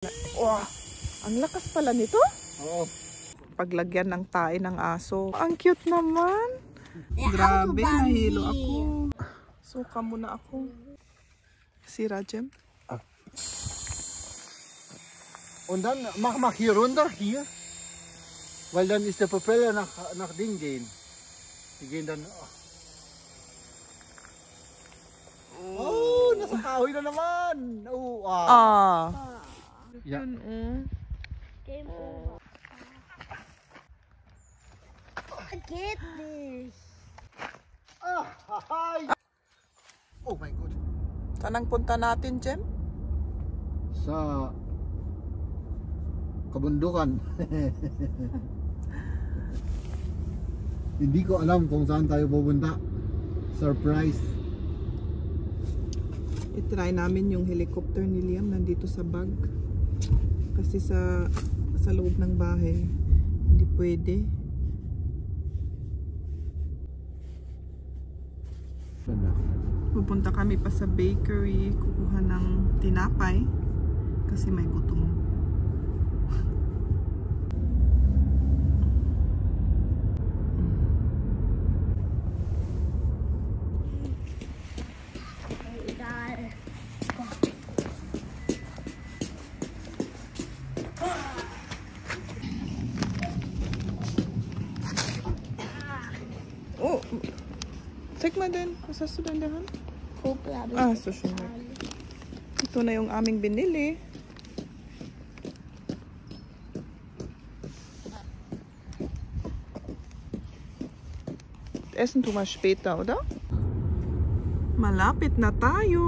Wow, ang lakas pala nito. Oo. Paglagyan ng tae ng aso. Ang cute naman. Grabe, nahilo ako. Suka muna ako. Si Rajem. Und dann mach hier runter, hier. Weil dann ist der Propeller nach Ding gehen. Die gehen dann... Oh, nasa kahoy na naman. Oh, Yan, Game over. Geht nicht. Oh mein Gott. Saan ang punta natin, Jem? Sa kabundukan. Hindi ko alam kung saan tayo pupunta. Surprise. I-try namin yung helicopter ni Liam nandito sa bag. Kasi sa loob ng bahay, hindi pwede. Pupunta kami pa sa bakery, kukuha ng tinapay kasi may gutom. Oh, take mo din. Sa sudandahan? Susunod. Ito na yung aming binili. Essen tu mal später, oder? Malapit na tayo.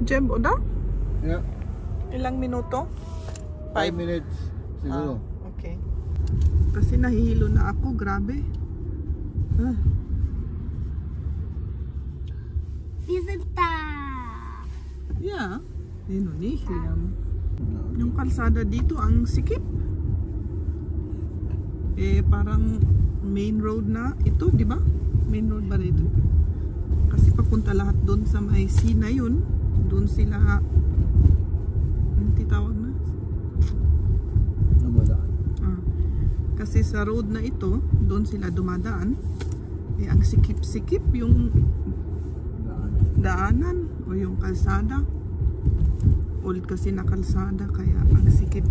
Jem, oder? Ja. Ilang minuto? 5 minutes. Siguro. Okay. Kasi nahihilo na ako, grabe. Wir sind da. Yeah. Yun nicht, Liam. Yung kalsada dito ang sikip. Parang main road na ito, di ba? Main road ba dito? Kasi papunta lahat doon sa may sea na yun. Doon sila ang titawag na? Dumadaan. Kasi sa road na ito, doon sila dumadaan. Ang sikip-sikip yung daanan o yung kalsada. Old kasi na kalsada kaya ang sikip.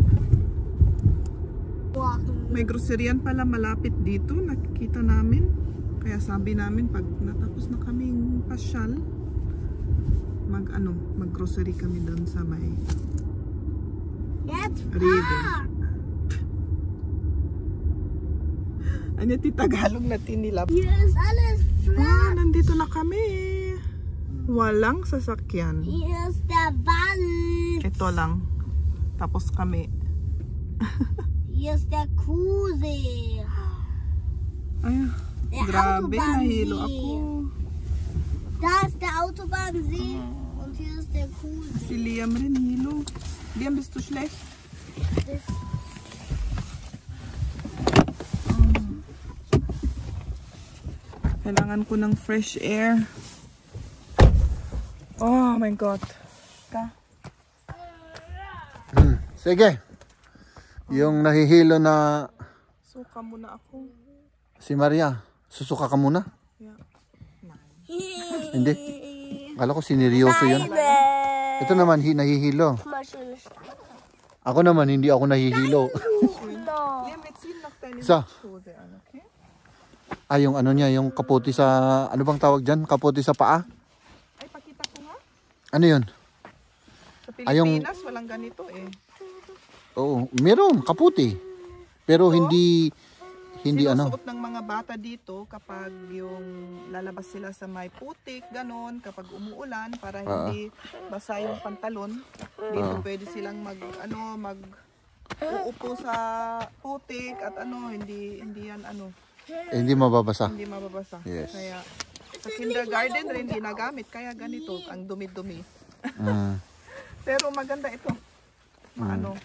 May groceryan pala malapit dito, nakikita namin. Kaya sabi namin pag natapos na kaming pasyal, mag-grocery kami doon sa may river. Ano Tagalog na tinilap? Hier ist alles flat. Nandito na kami. Walang sasakyan. Hier ist der Wald. Ito lang. Tapos kami. Hier ist der Kuhsee. Ay, Der grabe, nahilo ako. Da ist der Autobahnsee und hier ist der Kuhsee. Si Liam rin hilo. Liam, bist du schlecht? Kailangan ko ng fresh air. Oh my God. Sige. Yung nahihilo na Suka muna ako. si Maria, susuka ka muna? Yeah. Hindi. Akala ko sineryoso yun. Ito naman nahihilo. Ako naman hindi ako nahihilo. Liam, let's see naktanin Sa? okay? Yung ano niya, yung kaputi sa, ano bang tawag dyan? Kaputi sa paa? Ay, pakita ko nga. Ano yun? Sa Pilipinas, walang ganito eh. Oo, meron, kaputi. Pero hindi Sinusuot ng mga bata dito kapag yung lalabas sila sa may putik, ganon, kapag umuulan para hindi basa yung pantalon. Dito pwede silang uupo sa putik at hindi yan hindi mababasa. Hindi mababasa. Yes. Kaya sa kindergarten rin ginagamit kaya ganito ang dumi-dumi. Pero maganda ito.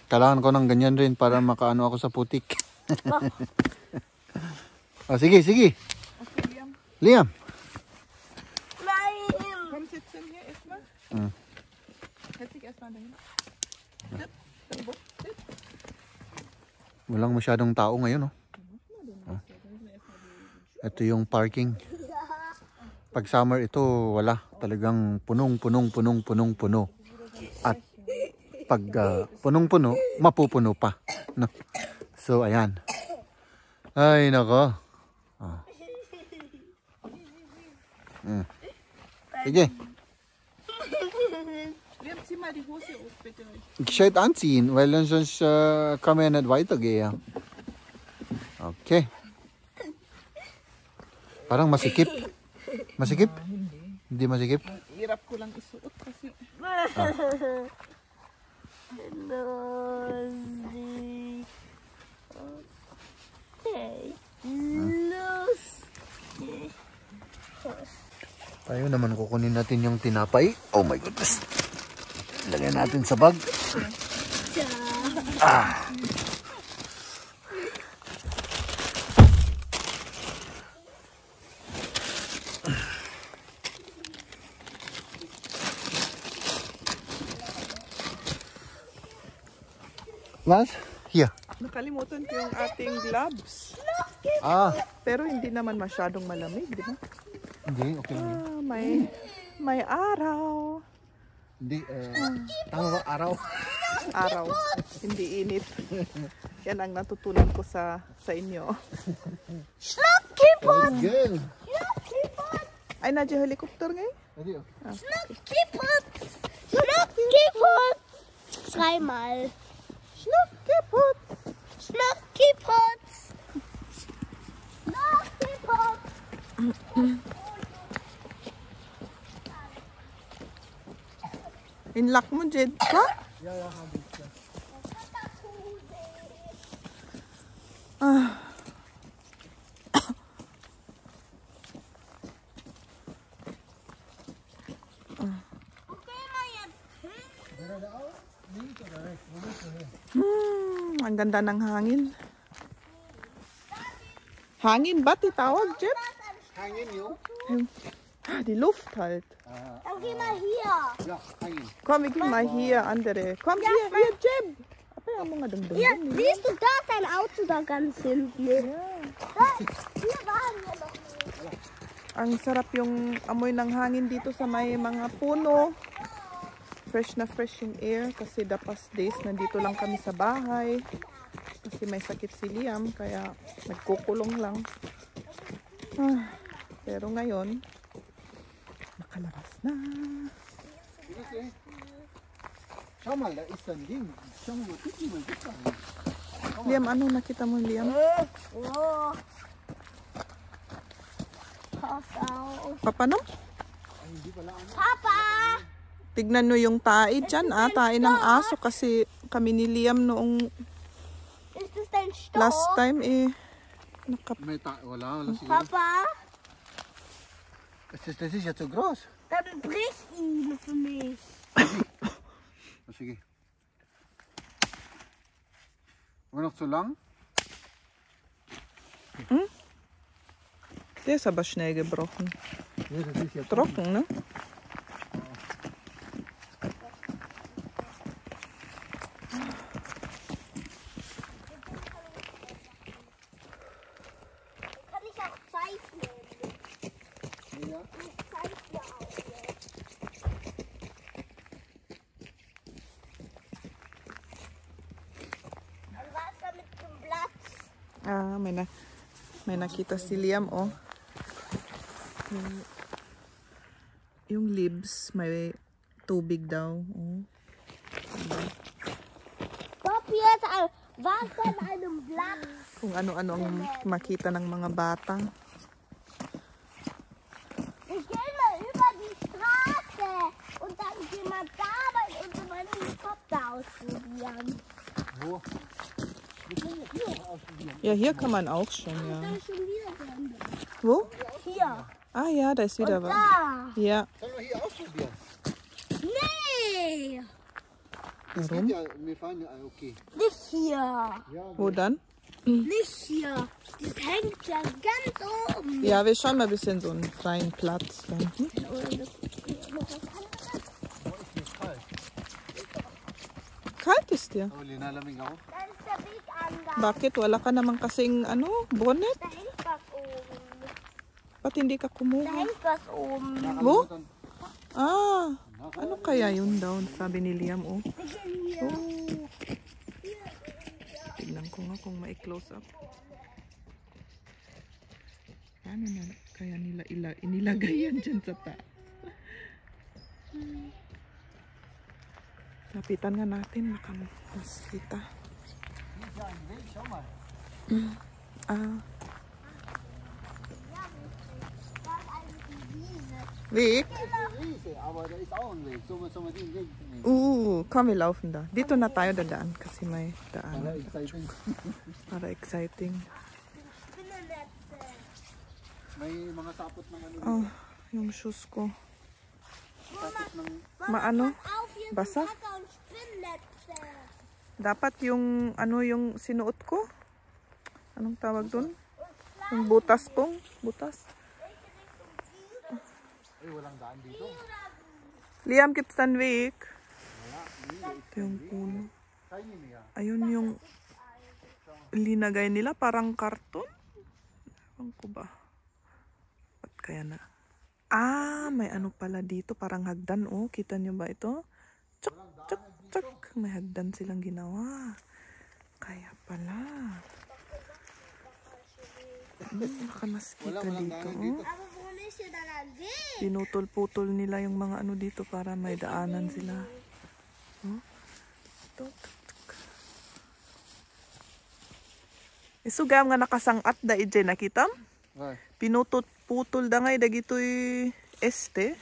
Kailangan ko ng ganyan rin para makaano ako sa putik. Sige. Okay, Liam. Nein. Komm, sitzen hier erstmal. Setz dich erstmal dahin. Walang masyadong tao ngayon, oh. Ito yung parking. Pag summer ito, wala. Talagang puno. At pag punong-puno, mapupuno pa. No? So, ayan. Ay, nako. Oh. Sige. Gescheit anziehen, weil dann sonst kann man ja nicht weitergehen. Okay. Parang masikip. Masikip? Hindi masikip? Hirap ko lang isuot kasi. Tayo naman kukunin natin yung tinapay. Oh my goodness. Lagyan natin sa bag. Was? Hier. Nakalimutan ko yung ating gloves. Pero hindi naman masyadong malamig, di ba? Hindi, okay lang. May araw. Hindi, tama ba? Araw? Araw. Hindi init. Yan ang natutunan ko sa inyo. Schnuckipot! Good. Schnuckipot! Ay, nadya helikopter ngayon? Schnuckipot! Schnuckipot! Dreimal. Schnuckipot! Schnuckipot! Schnuckipot! Inlock mo, Jed. Ha? Ang ganda ng hangin. Hangin ba titawag, Jeb? Hangin yun? Die Luft halt. Dann geh mal hier. Ja, hangin. Komm, wir gehen mal hier, andere. Komm hier, Jeb. Apa yang mga dum-dum? Ja, siehst du, da ist ein Auto da ganz hinten. Ja. Da, hier waren wir noch nicht. Ang sarap yung amoy ng hangin dito sa may mga puno. Fresh na fresh yung air kasi the past days nandito lang kami sa bahay. Kasi may sakit si Liam kaya nagkukulong lang. Pero ngayon, nakalabas na. Schau mal, da ist ein Ding. Schau mal, guck mal, guck mal. Liam, ano nakita mo, Liam? Oh. Pass auf. Papa, no? Papa! Tignan nyo yung tae dyan, tae ng aso kasi kami ni Liam noong Ist das dein Stock? last time Wala siguro. Papa? Das ist ja zu groß. Dann brich ihn für mich. Sige. War noch zu lang? Der ist aber schnell gebrochen. Ja, das ist ja Trocken, ne? Kann ich auch zeichnen? Ja. Ich zeichne auch jetzt. Und was da mit dem Blatt? May nakita si Liam, oh. Yung leaves, may tubig daw. Oh. Bob, hier ist was an einem Blatt. Kung ano-ano ang makita ng mga bata. Wir gehen mal über die Straße und dann gehen wir da bei unserem Helikopter ausprobieren. Wo? Wir können ja hier auch ausprobieren. Ja, hier kann man auch schon, Da ja. ist schon wieder drin. Wo? Hier. Ah ja, da ist wieder was. Da. Ja. Sollen wir hier ausprobieren? Nee. Das Warum? geht ja, wir fahren ja, okay. Nicht hier. Ja, Wo dann? Nicht hier. Das hängt ja ganz oben. Ja, wir schauen mal ein bisschen so einen freien Platz. Da. Oder das ist noch was anderes. wo ist das kalt? kalt ist dir. Oh, linalamig ako. Da ist der Weg anders. Bakit? Wala ka namang kasing bonnet? Da hängt was oben. Ba't hindi ka Da kumuha? hängt was oben. Nakalimutan. Ano kaya yun daw? Sabi ni Liam, oh. Hier. Oh. Tignan ko nga kung mai-close up. Paano na kaya nila inilagay yan dyan sa taas? Lapitan nga natin, baka mas kita. Schau mal. Weg? Riese, aber da ist auch ein Weg. So müssen wir den Weg nehmen. Komm, wir laufen da. Dito na tayo dadaan kasi may Para daan. exciting. Para exciting. Spinnennetze. May mga sapot ng ano. Oh, yung shoes ko. Sapot ng... Maano? Pass auf, hier Basa? sind Hacker und Spinnnetze. Dapat yung yung sinuot ko. Anong tawag doon? Yung butas kong. Butas. Ay, walang daan dito. Liam, gibt's dann Weg? Ito yung puno. Tiny niya. Ayun yung linagay nila. Parang karton. Ewan ko ba? Ba't kaya na? May ano pala dito. Parang hagdan. Oh, kita nyo ba ito? Tsuk, tsuk, tsuk. May hagdan silang ginawa. Kaya pala. Baka mas kita dito. Oh. Aber warum ist hier dann ein Weg? Pinutol-putol nila yung mga ano dito para may daanan sila. Tuk, tuk. Isugam nga nakasangat da ije nakita? Right. Pinutol-putol da nga dagitoy este.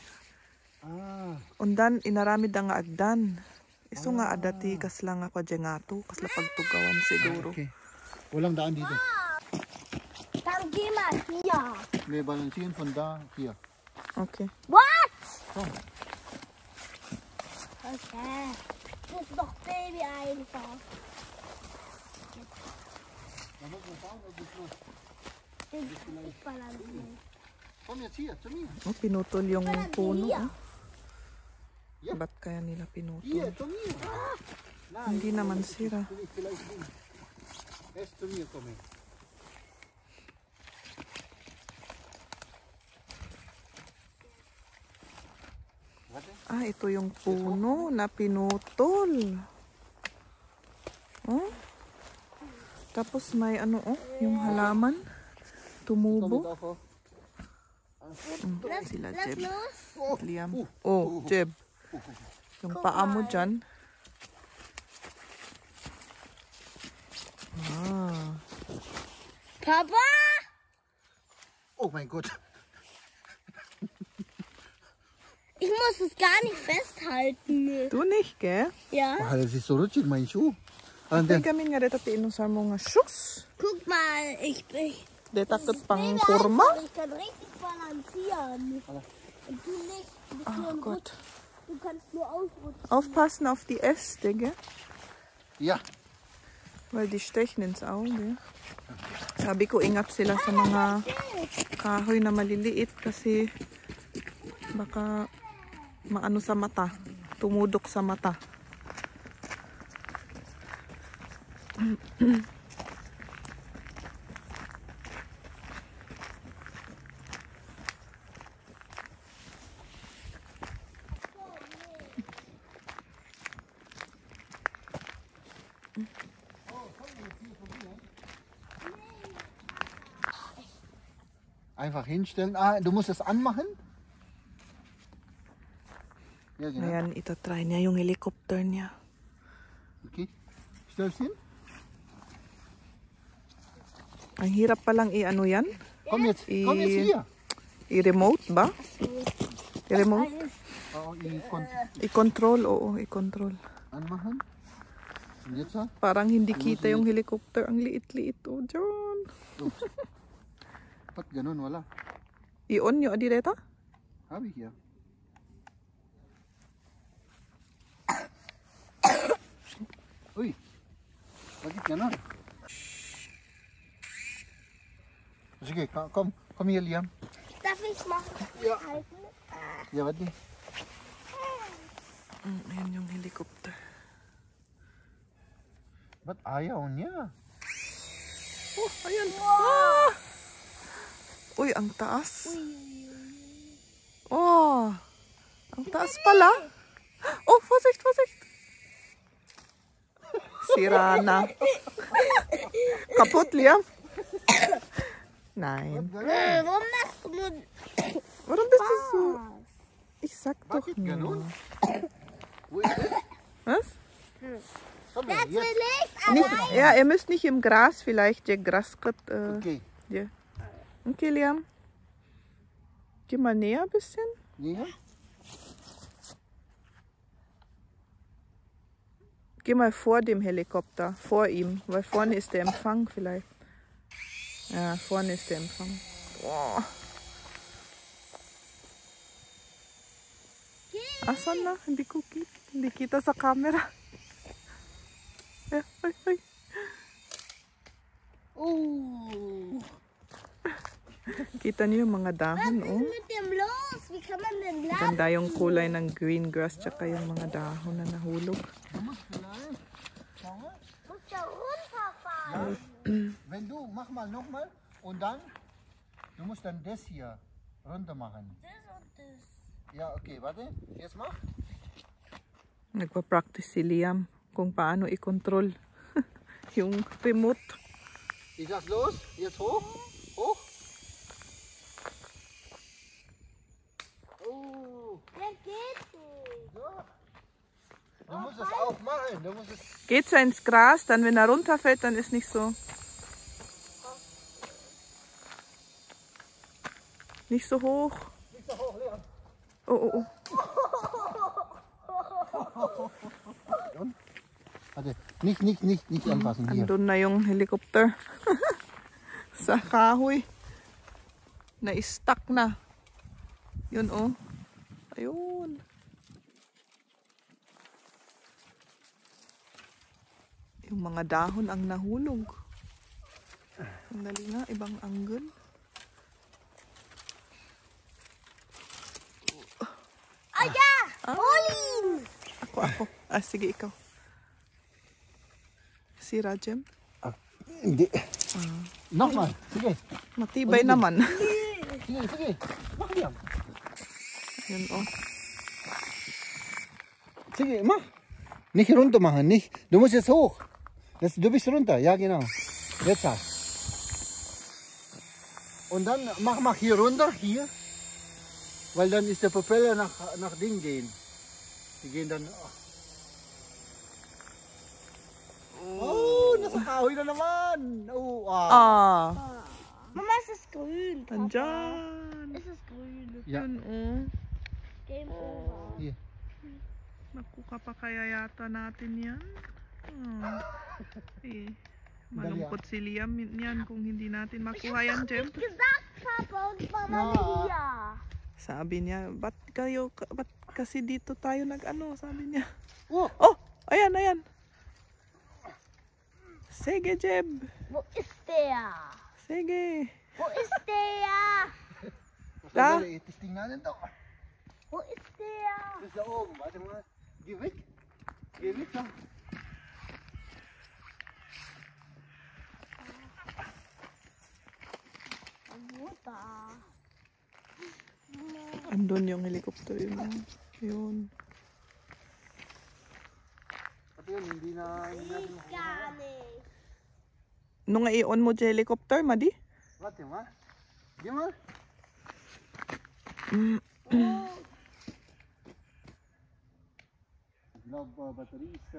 Undan inaramid da nga agdan. Isu nga adati kasla nga pa jengato, kasla pagtugawan siguro. Okay. Walang daan dito. Dann geh mal hier. Wir balancieren von da hier. Okay. What? Komm. Okay. Das ist doch Baby einfach. Da muss man schauen, ob es los. Ich balanciere. Komm jetzt hier, zu mir. Oh, pinutol yung puno. Hier. Oh. Ba't kaya nila pinutol? Hier, zu mir. Nein, Hindi naman sira. vielleicht nicht. Erst zu mir kommen. Warte. Ito yung puno na pinutol. Oh. Tapos may yung halaman. Komm Tumubo. mit auf. Sila Lass Jeb. los. Liam. Oh, Jeb. Yung paa mo dyan. Papa? Oh mein Gott. Ich muss es gar nicht festhalten. Du nicht, gell? Ja. Oh, das ist so rutschig, mein Schuh. Ay kami nga dito tinusar mo nga shoes. Guck mal, ich Dito ka pang Baby, kurma. Ich kann richtig balancieren. Und du nicht. Du bist nur Oh ein Gott. Du kannst nur ausrutschen. Aufpassen auf die Äste, gell? Ja. Weil die stechen ins Auge. Sabi ko ingat sila sa mga kahoy na maliliit kasi baka maano sa mata. Tumudok sa mata. Einfach hinstellen. Du musst es anmachen. Ja, genau. Ayan, itatry niya yung helicopter niya. Okay. Stell's hin. Ang hirap palang i-ano yan? Komm jetzt hier. I-remote ba? I-remote? Oh, I-control, oo, i-control. anmachen. Und jetzt ha? Parang hindi kita yung helicopter. Ang liit-liit, oh, John. Ups. Ba't ganun? Wala. I-on nyo, direta? Habe ich ja. Ui. Bakit ganun? Sige, komm hier, Liam. Darf ich machen? Ja. Halten? Ja, warte. Ayan yung helicopter. Ba't ayaw niya? Oh, ayan. Ah! Uy, ang taas. Oh, ang taas pala. Oh, Vorsicht, Vorsicht. Sira na. Kaputt, Liam? Nein. Warum machst du nur Warum bist du so? Ich sag doch Bakit nur. ganun? Wo ist das? Was? Komm her, das jetzt. will ich Nicht, allein? ja, ihr müsst nicht im Gras vielleicht. Der Gras kommt. Okay. Ja. Okay, Liam. Geh mal näher ein bisschen. Ja? Geh mal vor dem Helikopter, vor ihm, weil vorne ist der Empfang vielleicht. Ja, vorne ist der Empfang. Oh. Asan na? Hindi kita sa camera. Ay, ay. Kita niyo yung mga dahon, Was oh. ist mit dem los? Wie kann man denn lachen? Ganda yung kulay ng green grass tsaka yung mga dahon na nahulog. Muss ja runterfahren. Wenn du, mach mal nochmal und dann, du musst dann das hier runter machen. Das und das. Ja, okay, warte, jetzt mach. Nagpa-practice si Liam kung paano i-control yung remote. Ich lass los, jetzt hoch, hoch. Oh, Der geht nicht. so. Du musst es auch machen, du musst es... Geht's ja ins Gras, dann wenn er runterfällt, dann ist nicht so. Nicht so hoch. Nicht so hoch, Leon. Oh, oh, oh. Warte, nicht anfassen, hier. Andun na yung helicopter. Sa kahoy. Na-stuck na. Yun oh. Ayun. Yung mga dahon ang nahulog. Sandali nga, ibang angle. Ah ja, hol ihn. Ako. Ah, sige, ikaw. Si Rajem. Hindi. Nochmal, sige. Matibay naman. Sige, sige. Mach Leon. Yun oh. Sige, mach. Nicht runter machen, nicht. Du musst jetzt hoch. Du bist runter, ja genau. Jetzt hast. Und dann mach hier runter, hier. Weil dann ist der Propeller nach Ding gehen. Die gehen dann... Oh, nasa kahoy na naman. Oh, Ah. Mama, es ist grün. Papa. Andyan. Es ist grün. Ja. Yun oh. Game over. Hier. Nakuha pa kaya yata natin yan? Eh, malungkot si Liam yan kung hindi natin makuha yan, Jem. Ich gesagt, Papa und Mama Lia. Sabi niya, ba't kasi dito tayo nag-ano? Sabi niya. Oh, Oh, ayan, ayan. Sige, Jem. Wo ist der? Sige. Wo ist der? Da. Das Ding natin to. Wo ist der? Das ist da oben. Warte mal. Geh weg. Geh weg da. Wo da? Andun yung helicopter yun. Yun. Pati yun, hindi natin Ich gar nicht. Nung i-on mo dyan helicopter, Madi? Warte mal. Geh mal. Ich glaube, Batterie ist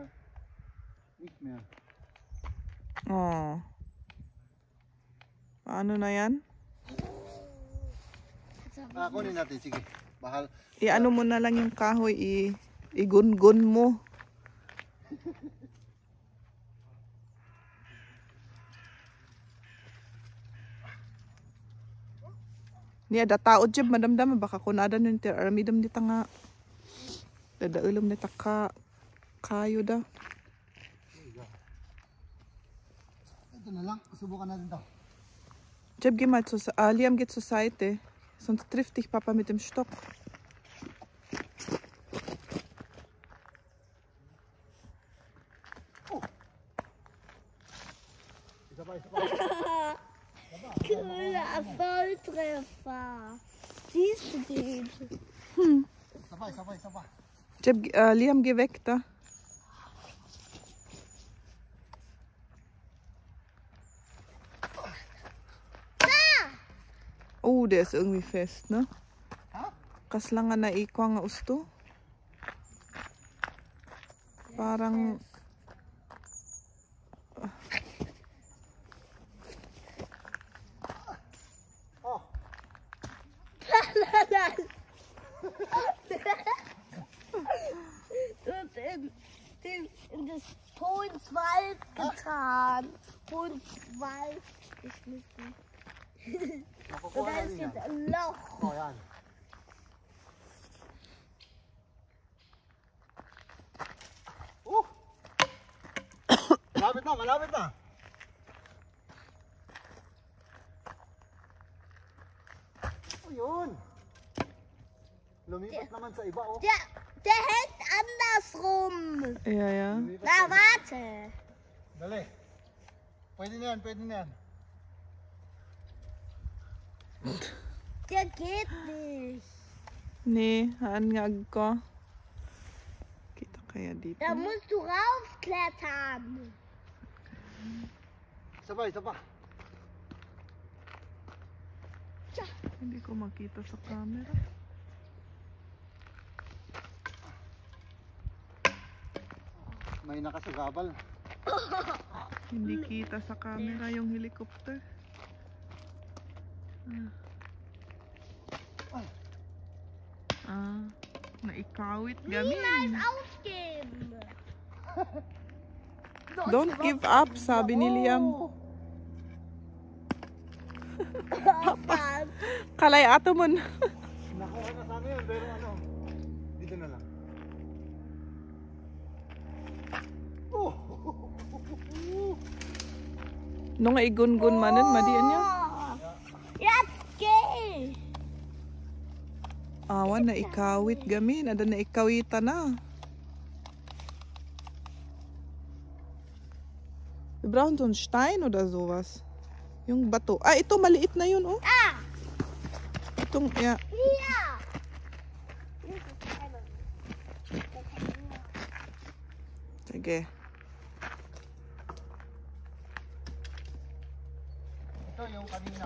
nicht mehr. Oh. Paano na yan? Kunin natin, sige. Bahal. I-ano mo na lang yung kahoy, i-gun-gun mo. Niya da tao jeb madamdam baka kunada nun ti aramidam dita nga. Dadaulam nita ka kayo da. Ito na lang, subukan natin to. Jeb geh mal zur Liam geht zur Seite, sonst trifft dich Papa mit dem Stock. Cooler Volltreffer. Siehst du den? Liam, geh weg da. Oh, der ist irgendwie fest, ne? Kas lang nga naikwa nga usto. Parang... In das Ponswald getan. Ponswald geschmissen. Und da ist jetzt ein Loch. Oh, yan. Malapit na, malapit na. Oh, yun. Lumipat naman sa iba, oh. Der hängt andersrum. Ja, ja. Na, warte. Dali. Pwede na yan, pwede na yan. Der geht nicht. Nee, haangag ko. Kita kaya dito. Da musst du raufklettern. Sabay, sabay. Hindi ko makita sa camera. May nakasagabal. Hindi kita sa camera yung helicopter. Naikawit gamin. Niemals aufgeben. Don't give up, sabi ni Liam. Papa. Kalay ato mo na. Nakuha na sana yun, pero ano, dito na lang. Oh! Nung igun-gun manan, madian niya. Jetzt geh. Awan, naikawit gamin. Ada naikawita na. Wir brauchen so einen Stein oder sowas. Yung bato. Ah, ito maliit na yun, oh. Ah! Itong, ja. Hier! Sige. Ito yung kanina.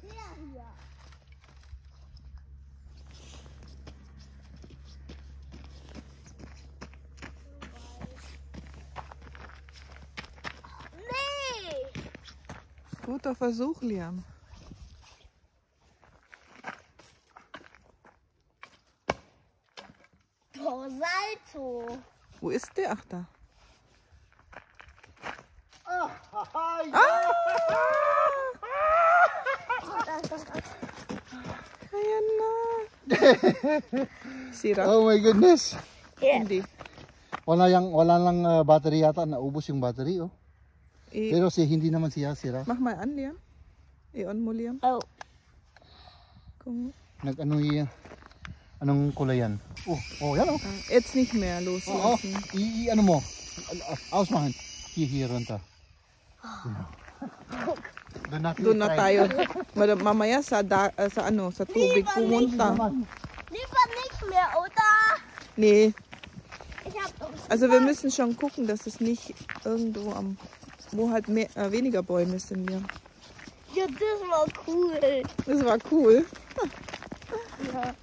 Hier. Nee! Guter Versuch, Liam. Oh, Salto. Wo ist der? Ach, da. Ah! Hahay! Ayan na. Sira. Oh my goodness! Hindi. Wala lang battery yata, naubos yung battery, oh. Pero hindi naman siya sira. Mach mal an, Liam. I-on mo, Liam. Oh. Kung... Nag-ano yan? Anong kulay yan? Oh, yan, oh. Jetzt nicht mehr loslassen. Ano mo? Ausmachen. Hier runter. Doon na tayo. Mamaya sa tubig pumunta. Lieber nicht mehr, oder? Nee. Ich hab doch... Also wir müssen schon gucken, dass es nicht irgendwo wo halt weniger Bäume sind. Ja. Ja, das war cool. Das war cool. Ja.